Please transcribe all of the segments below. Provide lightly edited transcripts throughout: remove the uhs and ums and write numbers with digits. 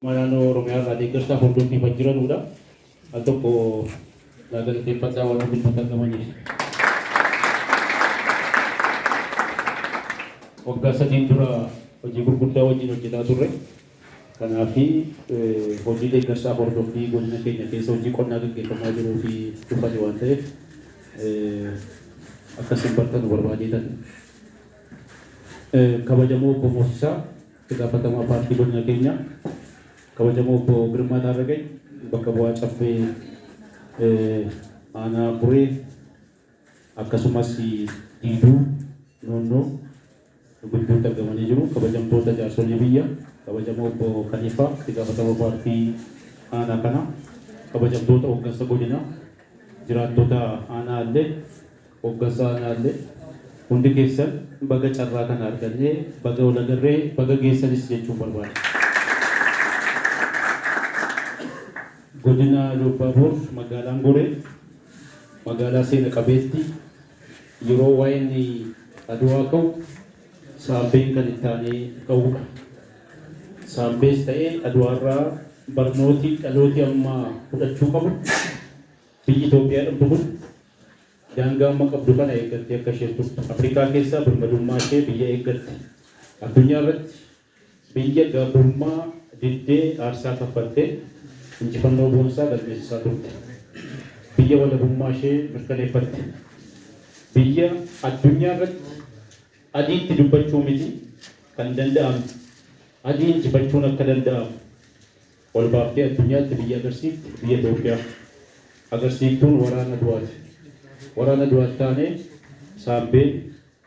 Naannoo Oromiyaa irraa deeggarsaaf hordoffiif kan jiranudha. Al tokko naa galateeffadhaa warra gidduutti argamaniif. Waggaa 3n dura hojii gurguddaa wajjin hojjetaa turre. Kanaaf hojii deeggarsaaf hordoffii godina keenya keessa hojii qonnaa gaggeeffamaa jiruu fi dhufani waan ta'eef akka isin bartanu barbaadeetan. Kabajamoo Obbo Moosisaa, Itti gaafatamaa paartii godina keenyaa, kabajamoo Obbo Girmaa Taarraqany, bakka bu'aa Caffee Aanaa Buree, akkasumas Diiduu Noonnoo gidduutti argamanii jiru. Kabajamtoota jaarsolii biyya, kabajamoo Obbo Kaliifaa, itti gaafatamaa paartii aanaa kanaa, kabajamtoota hooggansa godinaa, jiraattota aanaa illee, Hooggansa aanaallee, hundi keessan baga carraa kana argannee, baga wal agarree, baga geessanis jechuun barbaada. Godina Iluu Abbaa Boor magaalaan Goree magaalaa seena qabeettii yeroo waa'een Adwaa ka'u Saambeen kan itti aanee ka'uudha. Saambees ta'ee Adwaarraa barnooti dhalooti amma fudhachuu qabu Biyyi Itoophiyaa jedhamtu kun daangaa amma qabdu kana eeggattee akka isheen turtu. Afrikaa keessaa birmadummaa ishee biyya eeggatte. Addunyaa irratti biyya gabrummaa diddee aarsaa kaffaltee injifannoo boonsaa galmeessisaa turte. Biyya walabummaa ishee mirkaneeffatte. Biyya addunyaa irratti adiitti dubbachuu miti kan danda'amne, adii injifachuun akka danda'amu Ol baaftee addunyaatti biyya agarsiifte biyya Itoophiyaa. Agarsiiftuun waraana Aduwaati. Waraana Aduwaatti taanee Saambeen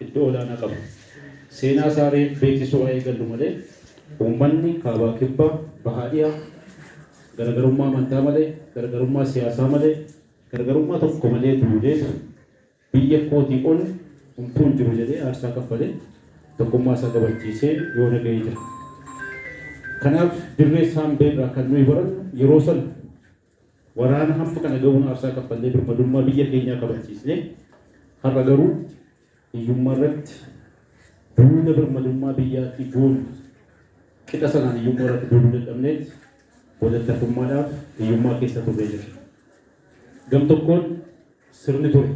iddoo olaanaa qaba. Seenaa isaa reef beeksisuu haa eegallu malee uummanni kaabaa kibba, bahaa dhiha garagarummaa amantaa malee, garagarummaa siyaasaa malee, garagarummaa tokko malee duuleetu Biyya kootii ol homtuu hin jiru jedhee aarsaa kaffalee tokkummaa isaa kabachiisee yoona ga'ee jira. Kanaaf dirree Saambee irraa kan nuyi barannu yeroo sana waraana hamma kana ga'uun aarsaa kaffallee birmadummaa biyya keenyaa kabachiisnee har'a garuu hiyyummaa irratti duula birmadummaa biyyaatii goonu qixa sanaan hiyyummaa irratti duuluu dadhabneet bodattafummaadhaaf hiyyummaa keessa turree jira. Gam tokkoon Sirni ture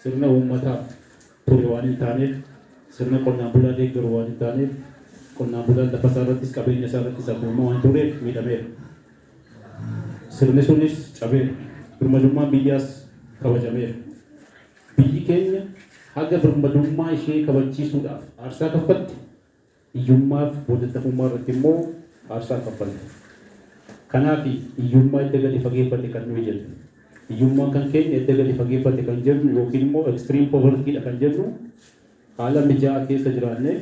sirna uummataaf ture waan hin taaneef, sirna qonnaan bulaa deeggaru waan hin taaneef, qonnaan bulaan lafa isaa irrattis qabeenya isaa irrattis abboomamaa waan hin turreef miidhameera. Sirni sunis cabeera. Birmadummaan biyyaas kabajameera. Biyyi keenya haga birmadummaa ishee kabachiisuudhaaf aarsaa kaffalte, Hiyyummaaf boodatti-hafummaa irratti immoo aarsaa kaffalte. Kanaafi hiyyummaa hidda gadi fageeffate kan nuyi jennu. Hiyyummaan kan keenya hidda gadi fageeffate kan jennu yookiin immoo extreme poverty dha kan jennu haala mijaa'aa keessa jiraannee,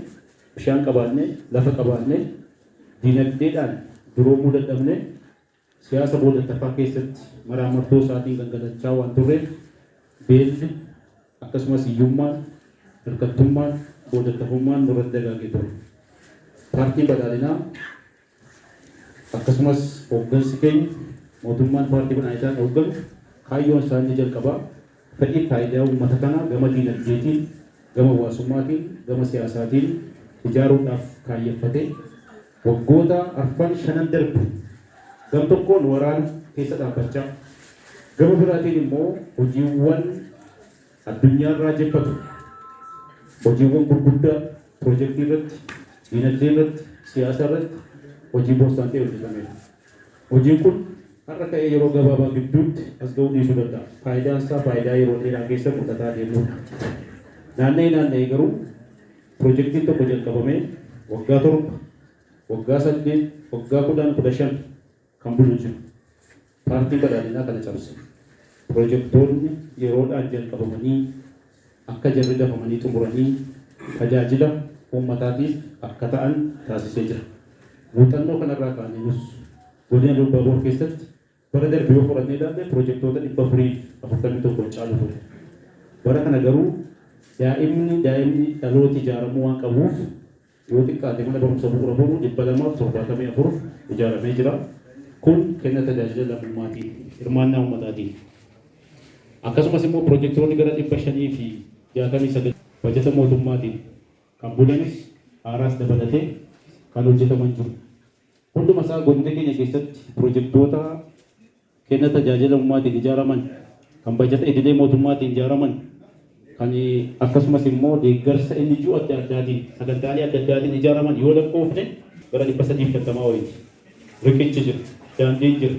bishaan qabaannee, lafa qabaannee, dinagdeedhaan duroomuu dadhabnee, Siyaasa boodattafaa keessatti maraammartoo isaatiin gangalachaa waan turreef beelli, akkasumas hiyyummaan, hirkattummaan, boodattafummaan nurratti dagaagee ture. Paartiin Badhaadhinaa akkasumas hooggansi keenya mootummaan Paartii Badhaadhinaan hoogganu kaayyoon isaa inni jalqabaa fedhii faayidaa uummata kanaa gama diinagdeetiin, gama hawaasummaatiin, gama siyaasaatiin ijaaruudhaaf kaayyeffatee Waggoota arfan shanan darbe gam tokkoon waraana keessa dhaabbachaa, gama biraatiin immoo hojiiwwan addunyaan raajeffatu, hojiiwwan gurguddaa pirojektii irratti, diinagdee irratti, siyaasa irratti hojii boonsaan ta'e hojjetameera. Hojiin kun har'a ka'ee yeroo gabaabaa gidduutti as ga'uu dhiisuu danda'a. Faayidaan isaa faayidaa yeroo dheeraa keessa mul'ataa deemuudha. Naanna'ee naanna'ee garuu Pirojektiin tokko jalqabamee waggaa 7, waggaa 8, waggaa 10, 15 kan bulu jiru. Paartiin Badhaadhinaa kana cabse. Pirojektoonni yeroodhaan jalqabamanii akka jarri dafamanii xumuranii tajaajila uummataatiif akka ta'an taasisee jira. Muuxannoo kanarraa kaanee nus Godina Iluu Abbaa Boor keessatti Bara darbe yoo fudhannee ilaalle pirojektoota 441 hin caalu ture. Bara kana garuu daa'imni daa'imni dhalooti ijaaramuu waan qabuuf yoo xiqqaate mana barumsa bu'uura boruu 274 ijaaramee jira. Kun kenna tajaajila lammummaatiin, hirmaannaa uummataatiin. Akkasumas immoo pirojektoonni gara 569 bajata mootummaatiin kan bulanis haaraas dabalatee kan hojjetaman jiru. Hunduma isaa godina keenya keessatti pirojektoota kenna tajaajila uummaatiin ijaaraman, kan bajata idilee mootummaatiin ijaaraman, kan akkasumas immoo deeggarsa NGO adda addaatiin, sagantaalee adda addaatiin ijaaraman yoo lakkoofne gara 350 wayiiti. Riqichi jira, daandiin jira,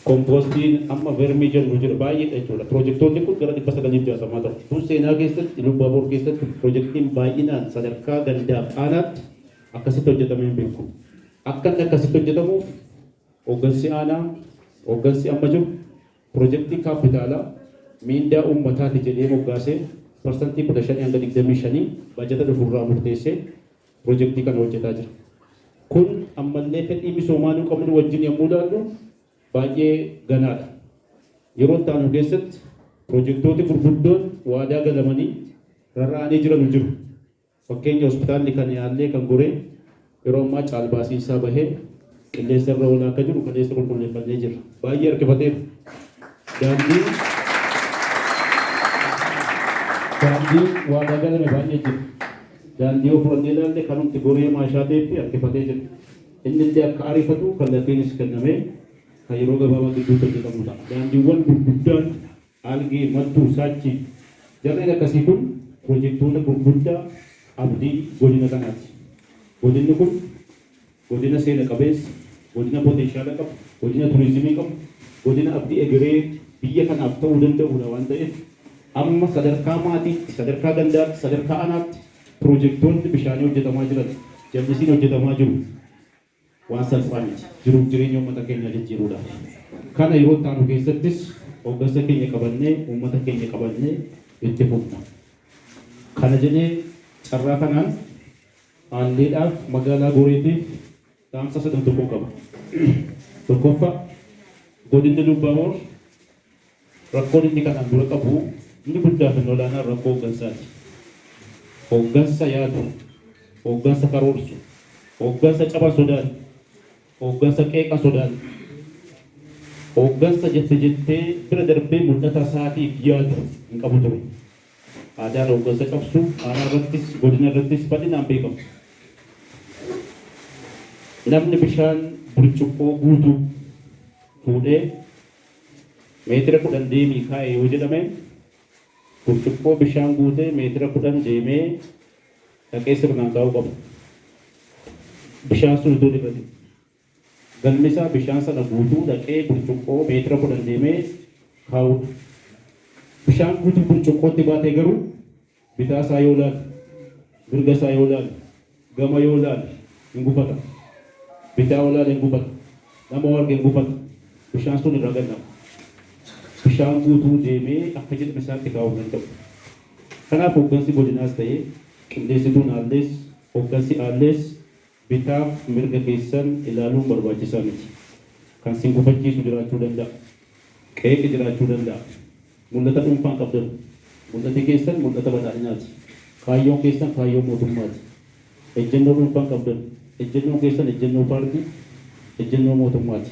kompoostiin amma vermii jennu jira, baay'eedha jechuudha. Pirojektoonni kun gara 960 ta'u. Kun seenaa keessatti, Iluu Abbaaboor keessatti pirojektiin baay'inaan sadarkaa gandaaf aanaatti akkasitti hojjetamee hin beeku. Akka inni akkasitti hojjetamuuf hooggansi aanaa, hooggansi amma jiru pirojektii kaapitaalaa miindaa uummataati jedhee moggaasee 15% hanga 25 bajata dhufurraa murteessee pirojektii kana hojjetaa jira. Kun ammallee fedhii misoomaa nu qabnu wajjin yommuu ilaallu baay'ee ganaadha. Yeroo itti aanu keessatti pirojektooti gurguddoon waadaa galamanii rarra'anii jiranu jiru. Fakkeenya, hospitaalli kan yaallee kan Goree yeroo ammaa caalbaasiin isaa bahee qilleensa irra oolaa akka jiru kaleessa qulqulleeffannee jirra. Baay'ee harkifateera. Daandiin waadaa galame baay'ee jira. Daandii yoo fudhannee ilaalle kanumti Goree Maashaa Teeppii harkifatee jira. Inni illee akka ariifatu kallattiinis kennamee kan yeroo gabaabaa gidduutti hojjetamu ta'a. Daandiiwwan gurguddaan Algee, Mattuu, Saachii jarreen akkasii kun pirojektoota gurguddaa abdii godina kanaati. Godinni kun godina seena qabeessa, godina potenshaala qabu, godina turizimii qabu, godina abdii egeree biyya kanaaf ta'uu danda'uudha waan ta'eef amma sadarkaa maatiitti, sadarkaa gandaatti, sadarkaa aanaatti pirojektoonni bishaanii hojjetamaa jiran, jallisiin hojjetamaa jiru waan salphaa miti. Jiruuf jireenya uummata keenyaa jijjiiruudhaaf. Kana yeroo itti aanu keessattis hooggansa keenya qabannee, uummata keenya qabannee itti fufna. Kana jedhee carraa kanaan Aalleedhaaf, magaalaa Goreetiif dhaamsa sadan tokko qaba. Tokkoffaa, godinni Iluu Abbaaboor rakkoon inni kanaan dura qabu inni guddaa fi inni olaanaan rakkoo hooggansaati. Hooggansa yaadu, hooggansa karoorsu, hooggansa caba sodaatu, hooggansa qeeqa sodaatu, hooggansa jette jettee bira darbee mul'ata isaatiif yaadu hin qabu ture. Aadaan hooggansa cabsuu aanaa irrattis godina irrattis bal'inaan beekama. Namni bishaan burcuqqoo guutuu fuudhee meetira 10 deemii kaa'e yoo jedhame, burcuqqoo bishaan guutee meetira 10 deemee dhaqee sirnaan kaa'uu qaba. Bishaan sun utuu dhiqatin. Galmi isaa bishaan sana guutuu dhaqee burcuqqoo meetira 10 deemee kaa'uudha. Bishaan guutuu burcuqqootti baatee garuu bitaa isaa yoo ilaale, mirga isaa yoo ilaale, gama yoo ilaale hin gufata. Bitaa yoo ilaale hin gufata. Nama yoo arge hin gufata. Bishaan sun irraa gad naqa. Bishaan guutuu deemee akka jedhame isaatti kaa'uu hin danda'u. Kanaaf hooggansi godinaas ta'ee qindeessituun Aallees, hooggansi Aallees bitaaf mirga keessan ilaaluun barbaachisaa miti. Kan sin gufachiisu jiraachuu danda'a. Qeeqi jiraachuu danda'a. Mul'ata dhuunfaan qabdan. Mul'ati keessan mul'ata badhaadhinaati. Kaayyoon keessan kaayyoo mootummaati. Ejjennoo dhuunfaan qabdan. Ejjennoon keessan ejjennoo paartii, ejjennoo mootummaati.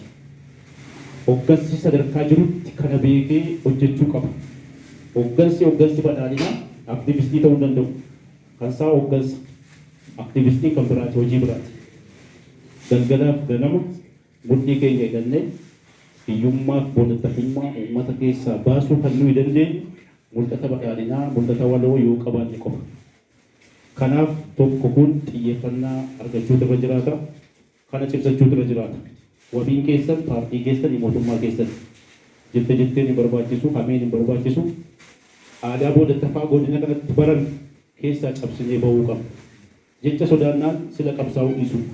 Hoggansi sadarkaa jirutti kana beekee hojjechuu qaba. Hoggansi hoggansi badhaadhinaa aktivistii ta'uu hin danda'u. Kan isaa hoggansa. Aktivistiin kan biraati, hojii biraati. Galgalaaf ganama mudhii keenya hidhannee hiyyummaaf boodatti-hafummaa uummata keessaa baasuu kan nuyi dandeenyu mul'ata badhaadhinaa, mul'ata waloo yoo qabaanne qofa. Kanaaf tokko kun xiyyeeffannaa argachuutu irra jiraata. Kana cimsachuutu irra jiraata. Wabiin keessan paartii keessani, mootummaa keessani. Jette jetteen hin barbaachisu, hameen hin barbaachisu. Aadaa boodatti-hafaa godina kanatti barame keessaa cabsinee bahuu qabna. Jecha sodaannaan sila qabsaa'uu dhiisuudha.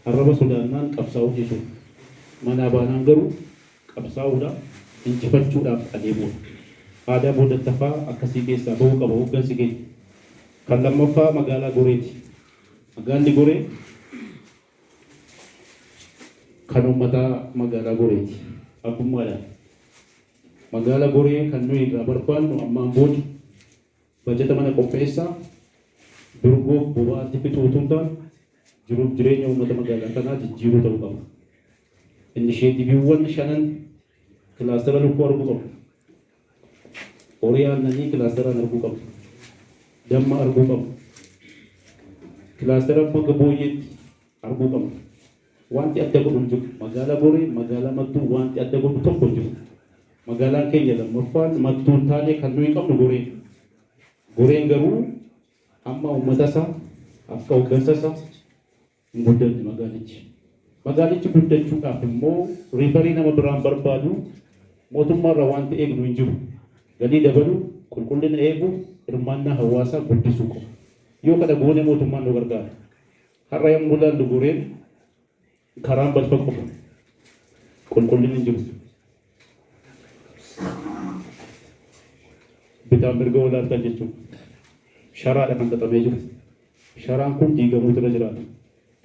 Arraba sodaannaan qabsaa'uu dhiisuudha. Manaa baanaan garuu qabsaa'uudha, injifachuudhaaf adeemuudha. Aadaa boodatti-hafaa akkasii keessaa bahuu qaba hooggansi keenya. Kan lammaffaa magaalaa Goreeti. Magaalli Goree kan uummataa magaalaa Goreeti. Abbummaadhaan. Magaala Goree kan nuyi irraa barbaannu ammaan booda bajata mana qopheessaa durgoof boba'aatti fixuu utuu hin taane jiruuf jireenya uummata magaalaa kanaa jijjiiruu ta'uu qaba. Inisheetiiviiwwan shanan kilaastara lukkuu arguu qabna. Horii aannanii kilaastaraan arguu qabna. Damma arguu qabna. Kilaastara amma booyyeetti arguu qabna. Wanti adda godhu hin jiru. Magaalaa Goree, magaalaa Mattuu wanti adda godhu tokko hin jiru. Magaalaan keenya lammaffaan Mattuun taanee kan nuyi qabnu Goreedha. Goreen garuu amma uummata isaa akka hooggansa isaa hin guddanne magaalichi. Magaalichi guddachuudhaaf immoo refer nama biraan barbaadu, mootummaarraa wanti eegnu hin jiru. Galii dabaluu, qulqullina eeguu, hirmaannaa hawaasaa guddisuu qofa. Yoo kana goone mootummaan nu gargaara. Har'a yommuu ilaallu Goreen karaan balfa qofa. Qulqullinni hin jiru. Bitaan mirga olaaltan jechuudha. Sharaadha kan xaxamee jiru. Sharaan kun diigamuutu irra jiraata.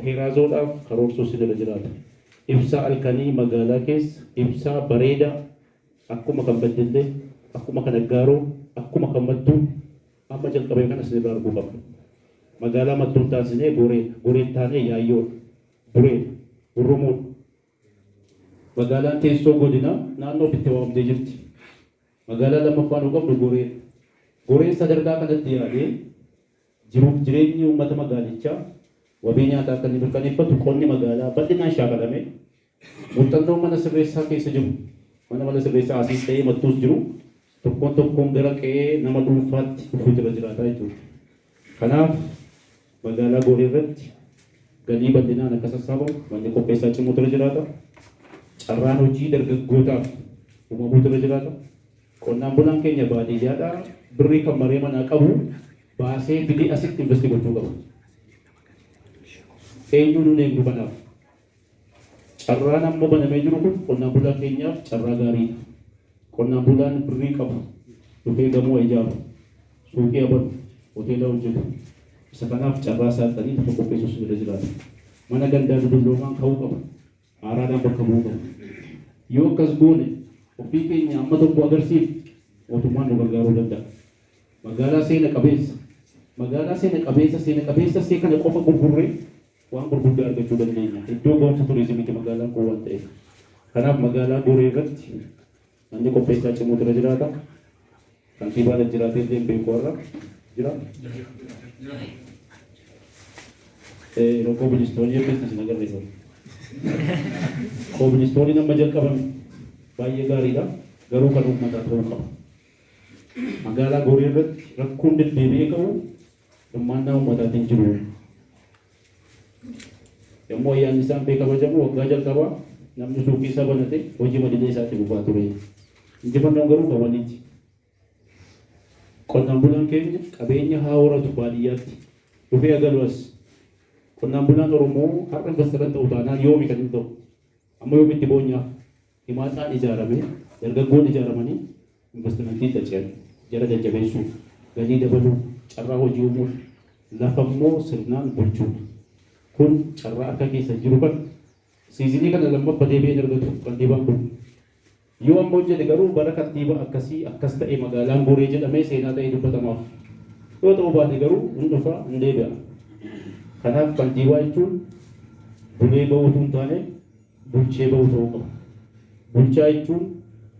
Teeraazoodhaaf karoorsuus irra jiraata. Ibsaa halkanii magaalaa keessa ibsaa bareedaa akkuma kan Beddellee, akkuma kan Aggaaroo, akkuma kan Mattuu amma jalqabee kana isinirraa arguu qabna. Magaalaa Mattuun taasisnee Goreedha. Goreen taanee Yaayyoodha. Bureedha. Hurrumuudha. Magaalaan teessoo godinaa naannoo ofitti waamtee jirti. Magaalaa lammaffaa nu qabnu Goreedha. Goreen sadarkaa kanatti yaadee jiruuf jireenyi uummata magaalichaa wabii nyaataa akka inni mirkaneeffatu, qonni magaalaa bal'inaan shaakalame, muuxannoon mana sirreessaa keessa jiru, mana sirreessaa asiis ta'ee Mattuus jiru, tokkoon tokkoon gara qe'ee nama dhuunfaatti dhufuutu irra jiraata jechuudha. Kanaaf magaalaa Goree irratti galii bal'inaan akka sassaabamu manni qopheessaa cimuutu irra jiraata. Carraan hojii dargaggootaaf uumamuutu irra jiraata. Qonnaan bulaan keenya baadiyyaadhaa birrii kan maree manaa qabu baasee fidee asitti invest gochuu qaba. Eenyuun nun eegnu kanaaf. Carraan amma banamee jiru kun qonnaan bulaa keenyaaf carraa gaariidha. Qonnaan bulaan birrii qabu dhufee gamoo ijaaru, suuqii abanu, hoteela hojjetu. Isa kanaaf carraa saaxanii lafa qopheessuus irra jiraata. Mana gandaa dudulloomaan ka'uu qaba. Haaraadhaan bakka bu'uu qaba. Yoo akkas goone, ofii keenya amma tokko agarsiifne, mootummaan nu gargaaruu danda'a. Magaalaa seena qabeessa. Magaalaa seena qabeessa, seena qabeessa see kana qofa gurgurree waan gurguddaa argachuu dandeenya. Iddoo ga'umsa turizimiiti magaalaan kun waan ta'eef. Kanaaf magaalaa Goree irratti manni qopheessaa cimuutu irra jiraata. Kantiibaan jiraatee illee hin beeku, har'a jira. Yeroo kobilistoonii eebbisne sin agarre. Kobilistooniin amma jalqabame baay'ee gaariidha. Garuu kan uummataa ta'uu qaba. Magaalaa Goree irratti rakkoon deddeebi'ee ka'u hirmaannaa uummataatiin jiru. Yommuu ayyaanni isaan bee kabajamu waggaa jalqabaa namni suuqii isaa banate hojii madilee isaatti fufaa ture. Injifannoon garuu kan waliiti. Qonnaan bulaan keenya qabeenya haa horatu, baadiyyaatti dhufee agalu as. Qonnaan bulaan Oromoo har'a investor ta'u taanaan yoomi kan hin ta'u? Amma yoomitti boonyaaf? Himaaxaan ijaaramee, dargaggoon ijaaramanii investimentii tace'an jara jajjabeessuu, galii dabaluu, carraa hojii uumuu, lafa immoo sirnaan bulchuu. Kun carraa harka keessa jiru kan season kana lammaffaa deebi'een argatu kantiibaan kun. Yoo amma hojjete garuu bara kantiibaa akkasii akkas ta'e magaalaan Goree jedhamee seenaa ta'ee dubbatamaaf. Yoo ta'uu baate garuu hin dhufa, hin deebi'a. Kanaaf kantiibaa jechuun bulee ba'uu utuu hin taane bulchee ba'uu ta'uu qaba. Bulchaa jechuun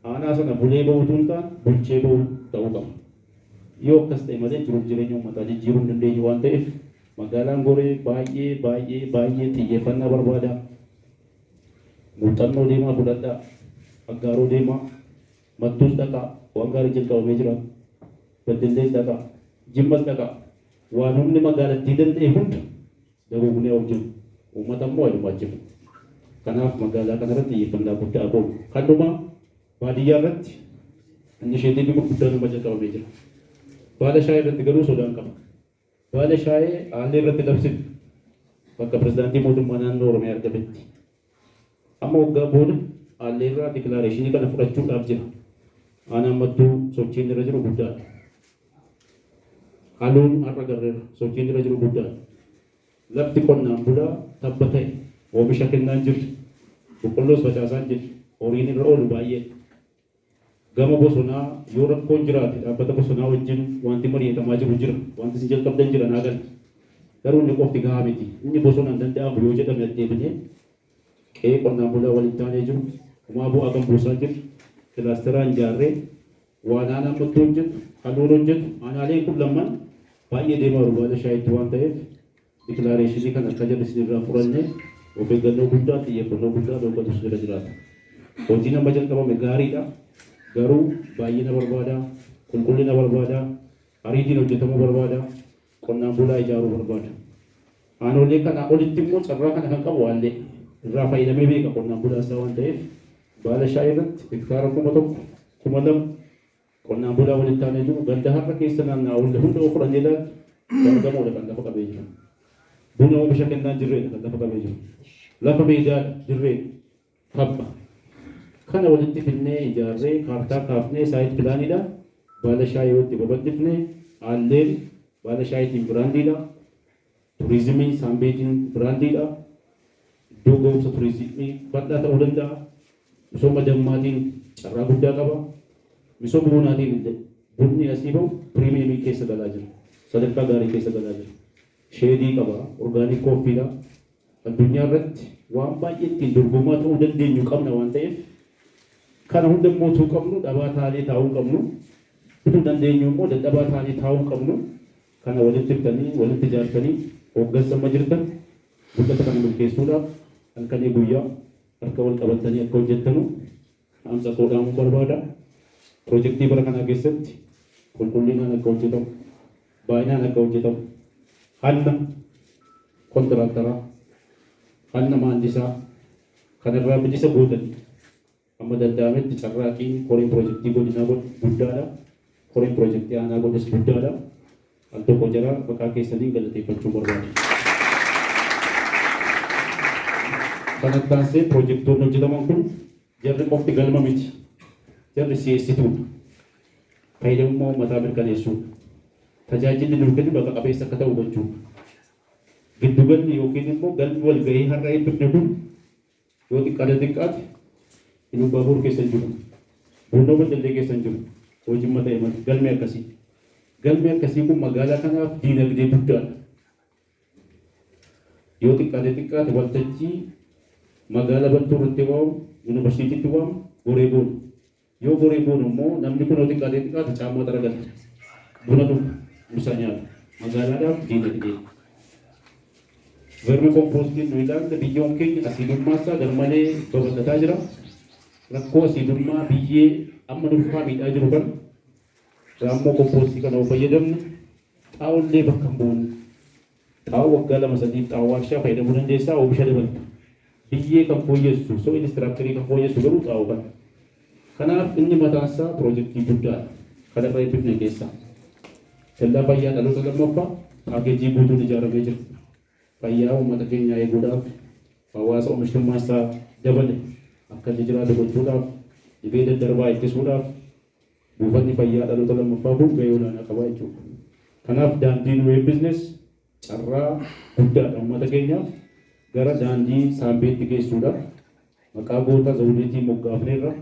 aanaa sana bulee ba'uu utuu hin taane bulchee ba'uu ta'uu qaba. Yoo akkas ta'e malee jiruuf jireenya uummataa jijjiiruu hin dandeenyu waan ta'eef magaalaan Goree baay'ee baay'ee baay'ee xiyyeeffannaa barbaada. Muuxannoo deemaa fudhadhaa. Aggaaroo deemaa. Mattuus dhaqaa. Waan gaarii jalqabamee jira. Beddellees dhaqaa. Jimmas dhaqaa. Waan humni magaalattii danda'e hunda daguugnee hojjennu. Uummata immoo hirmaachifnu. Kanaaf magaalaa kanarratti xiyyeeffannaa guddaa goonu. Kan dhumaa baadiyyaa irratti initiative gurguddaan amma jalqabamee jira. Baala shaayii irratti garuu sodaan qaba. Baala shaayii haalli irratti labsinu bakka pirezidaantii mootummaa naannoo Oromiyaa argametti. Amma waggaa booda haalli irraa declaration kana fudhachuudhaaf jira. Aanaan Mattuu sochiin irra jiru guddaadha. Haluun har'a garreerra sochiin irra jiru guddaadha. Lafti qonnaan bulaa tabba ta'e oomisha kennaa hin jirre. Boqqolloos facaasaa hin jirre. Horiin irra oolu baay'eedha. Gama bosonaa yoo rakkoon jiraate dhaabbata bosonaa wajjin wanti mari'atamaa jiru jira. Wanti isin jalqabdan jira, naa gala. Garuu inni qofti gahaa miti. Inni bosonaan danda'amu yoo jedhame addeebinee qe'ee qonnaan bulaa waliin taanee jiru, homaa bu'aa kan buusaa jiru, kilaasteraan ijaarree waan aanaan Mattuu hojjetu, Haluun hojjetu, aanaaleen kun lamman baay'ee deemaa jiru baala shaayitti waan ta'eef Declaration kan akka jarri isinirraa fudhanne of eeggannoo guddaa, xiyyeeffannoo guddaa dhooqatu isinirra jiraata. Hojiin amma jalqabame gaariidha. Garuu baay'ina barbaada, qulqullina barbaada, ariitiin hojjetamuu barbaada, qonnaan bulaa ijaaruu barbaada. Aanolee kanaa olitti immoo carraa kana kan qabu Aallee irraa fayyadamee beeka qonnaan bulaa isaa waan ta'eef, baala shaayii irratti hektaara 1000, 2000 qonnaan bulaa walitti aanee jiru, ganda har'a keessa naanna'aa hunda hunda of fudhannee ilaalle, baargamoodha kan lafa qabee jiru. Buna oomisha kennaa jirreedha kan lafa qabee jiru. Lafa meedaadha, dirreedha, tabba. Kana walitti finnee ijaarree, kaartaa kaafnee, site planiidha. Baala shaayii yoo itti babal'ifne, Aalleen baala shaayiitiin brandiidha. Turizimii saambeetiin brandiidha. Iddoo ga'umsa turizimii bal'aa ta'uu danda'a. Misooma dammaatiin carraa guddaa qaba. Misooma bunaatiin illee bunni asii bahu premium keessa galaa jira. Sadarkaa gaarii keessa galaa jira. Shade qaba, organic coffeedha. Addunyaa irratti waan baay'ee ittiin dorgomaa ta'uu dandeenyu qabna waan ta'eef, kana hunda immoo utuu qabnu dhabaa taanee taa'uu qabnu. Utuu dandeenyu immoo dadhabaa taanee taa'uu qabnu. Kana walitti bitanii, walitti ijaartanii, hooggansa amma jirtan mul'ata kana milkeessuudhaaf halkanii guyyaa harka wal qabattanii akka hojjettanu dhaamsa koo dhaamuu barbaada. Piroojeektii bara kanaa keessatti qulqullinaan akka hojjetamu, baay'inaan akka hojjetamu, hanna kontiraaktaraa, hanna maandisaa kanarraa bilisa gootanii amma danda'ametti carraaqiin koreen piroojeektii godinaa godhe guddaadha. Koreen piroojeektii aanaa godhes guddaadha. Al tokko jara maqaa keessaniin galateeffachuu barbaada. Kanatti aansee piroojeektoonni hojjetaman kun jarri qofti galma miti. Jarri si'eessituudha. Fayyadamummaa uummataa mirkaneessuudha. Tajaajilli nuuf kennu bakka qabeessa akka ta'u gochuudha. Giddugalli yookiin immoo galmi walgahii har'a eebbifne kun yoo xiqqaate xiqqaate Iluu Baabuur keessa hin jiru. Buunoo Beddellee keessa hin jiru. Hojii ta'e malee galmi akkasii. Galmi akkasii kun magaalaa kanaaf diinagdee guddaadha. Yoo xiqqaate xiqqaate waltajjii magaalaa Battuu irratti waamu, yuunivarsiitiitti waamu, goree goonu. Yoo goree goonu immoo namni kun yoo xiqqaate xiqqaate caammaa xaragata. Buna dhuga, misaa nyaata. Magaalaadhaaf diinagdee. Vermicompostiin nu ilaalle, biyyoon keenya asiidummaa isaa garmalee babal'ataa jira. Rakkoo asiidummaa biyyee amma nurkaa miidhaa jiru kana raammoo kompoostii kana yoo fayyadamne, xaa'oollee bakka hin buune. Xaa'oo waggaa 2 sadiif xaa'oo warshaa fayyadamuu dandeessaa, oomisha dabalta. Biyyee kan fooyyessu, soil structure kan fooyyessu garuu xaa'oo kana. Kanaaf inni mataan isaa piroojeektii guddaadha. Kanarra eebbifne keessaa. Kellaa fayyaa dhaloota lammaffaa paakeejii guutuun ijaaramee jira. Fayyaa uummata keenyaa eeguudhaaf, hawaasa oomishtummaa isaa dabale akka inni jiraatu gochuudhaaf, dhibee daddarbaa ittisuudhaaf buufatni fayyaa dhaloota lammaffaa kun gahee olaanaa qaba jechuudha. Kanaaf daandii nu eebbisnes carraa guddaadha uummata keenyaaf, gara daandii Saambeetti geessuudha. Maqaa goota Zawudeetiin moggaafneerra.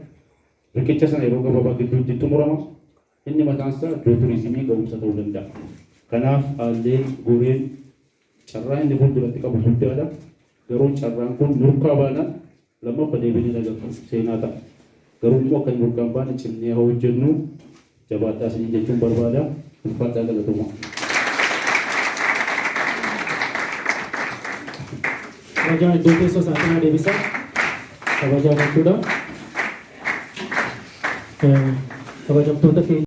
Riqicha sana yeroo gabaabaa gidduutti xumurama. Inni mataan isaa iddoo turizimii ga'umsa ta'uu danda'a. Kanaaf Aalleen, Goreen carraa inni fuulduratti qabu guddaadha. Garuu carraan kun nurkaa baanaan lammaffaa deebinee nagarru, seenaa ta'a. Garuu immoo akka inni nurkaan baane cimnee haa hojjennu, jabaadhaa isiniin jechuun barbaada. Ulfaadhaa, galatoomaa. Kabajaan iddoo teessoo isaatiin haa deebisan. Kabajaan jechuudha. Kabajamtoota keenya.